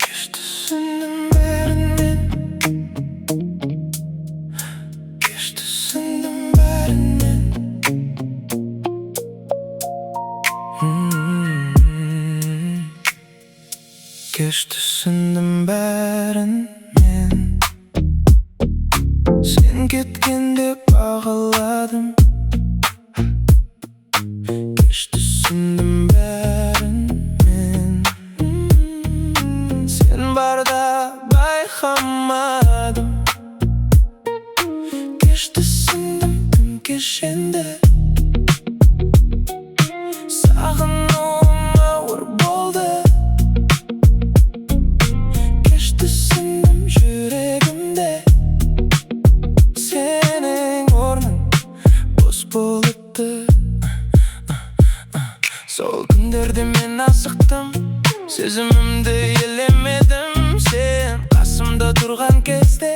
Кеш түсіндім бәрін мен. Кеш түсіндім бәрін мен. Кеш түсіндім бәрін мен. Сен кеткенде бағаладым. Кеш түсіндім бәрін мен. Сен барда байқамадым. Кеш түсіндім, тым кеш енді. Сағынуым ауыр болды. Кеш түсіндім, жүрегімде сенің орның бос болыпты. Сол күндерде мен асықтым, сезімімді елемедім. Сен қасымда тұрған кезде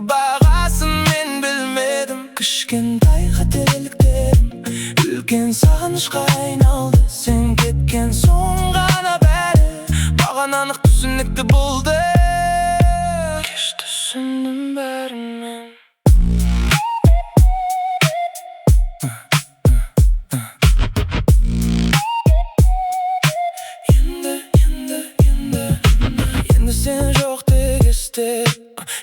бағасын мен білмедім. Кішкентай қателіктерім үлкен сағынышқа айналды. Сен кеткен соң ғана бәрі маған анық түсінікті болды. Кеш түсіндім бәрін мен. Енді, енді, енді, енді сен жоқ дегесте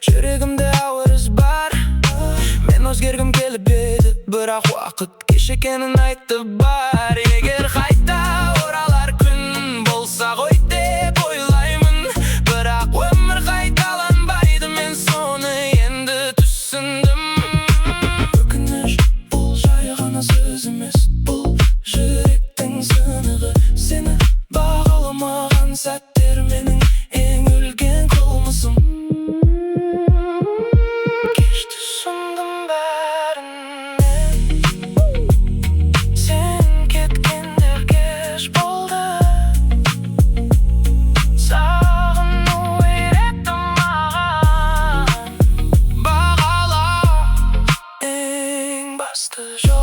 жүрегімде ауыр із бар. Мен өзгергім келіп еді, бірақ уақыт кеш екенін айтты бар. Егер қайта оралар күн болса ғой деп ойлаймын. Бірақ өмір қайталанбайды, мен соны енді түсіндім. Өкініш бұл жай ғана сөз емес, бұл жүректің сынығы. Сені бағаламаған сәттер менің ең үлкен қылмысым. Кеш түсіндім бәрін мен. Сен кеткенде кеш болды. Сағыну үйретті маған бағала ең басты жол.